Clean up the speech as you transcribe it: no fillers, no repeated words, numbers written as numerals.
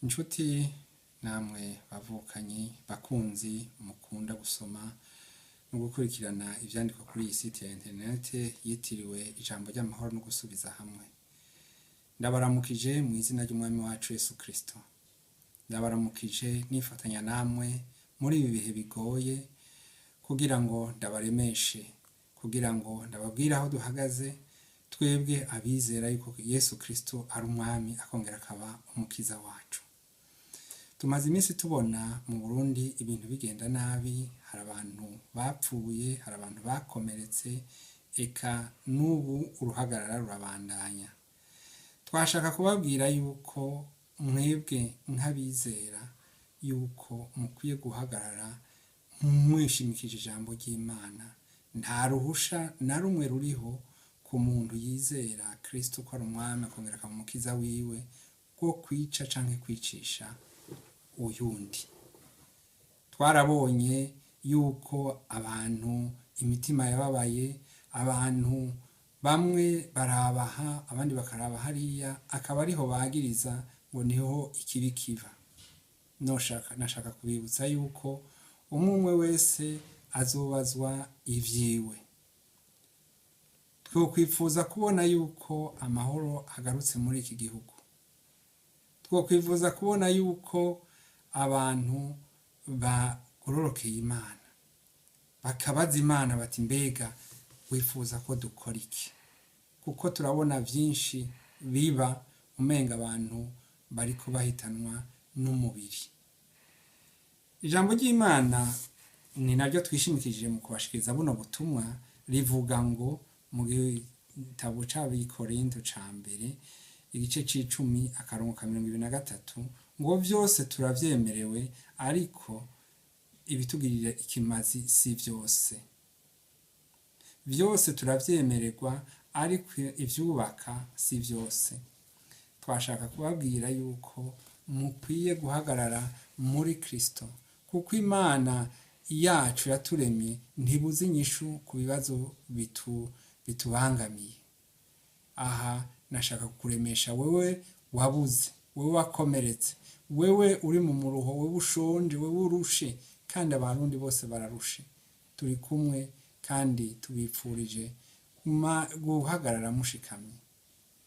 Inshuti namwe bavukanyi, bakunzi mukunda gusoma no gukurikirana ivyandikwa kuri iyi site ya internet yitiriwe Ijambo ry'Amahoro no Gusubiza Hamwe. Ndabaramukije mu izina ry'Umwami wacu Yesu Kristo. Ndabaramukije nifatanya namwe muri ibi bihe bigoye kugira ngo ndabaremeshe, kugira ngo ndababwire aho duhagaze twebwe abizera yuko Yesu Kristo ari Umwami akongera akaba Umukiza wacu. Tumaze iminsi tubona mu Burundi ibintu bigenda nabi, hari abantu bapfuye, hari abantu bakomeretse, eka n'ubu uruhagarara rurabandanya. Twashaka kubabwira yuko mwebwe nk'abizera yuko mukwiye guhagarara mwishimikije ijambo ry'Imana. Nta ruhusha na rumwe ruriho ku muntu yizera Kristo ko ari Umwami akongera akaba Umukiza wiwe rwo kwica canke kwicisha uyundi. Twarabonye yuko abantu imitima yababaye, abantu bamwe barabaha abandi bakaraba hariya, akaba ariho bagiriza ngo niho ikibi kiva. Nashaka kubibutsa yuko umwe umwe wese azobazwa ivyiwe. Twokwifuza kubona yuko amahoro agarutse muri iki gihugu. Twokwifuza kubona yuko abantu bagororokeye Imana, bakabaza Imana bati: "Mbega wifuza ko dukora iki?" Kuko turabona vyinshi biba, umenga abantu bariko bahitanwa n'umubiri. Ijambo ry'Imana ni naryo twishimikije mu kubashikiriza buno butumwa, rivuga ngo mu gitabo c'Abikorinto ca mbere, igice c'icumi, akarongo ka 23, ngo: "Vyose turavyemerewe, ariko ibitugirira ikimazi si vyose." Vyose turavyemererwa, ariko ivyubaka si vyose. Twashaka kubabwira yuko mukwiye guhagarara muri Kristo, kuko Imana yacu yaturemye ntibuze inyishu ku bibazo bitubangamiye. Aha nashaka kukuremesha wewe wabuze, wewe wakomeretse, wewe uri mu muruho, wewe ushonje, wewe urushe, kandi Abarundi bose bararushe. Turi kumwe kandi tubipfurije guhagarara mushikamye.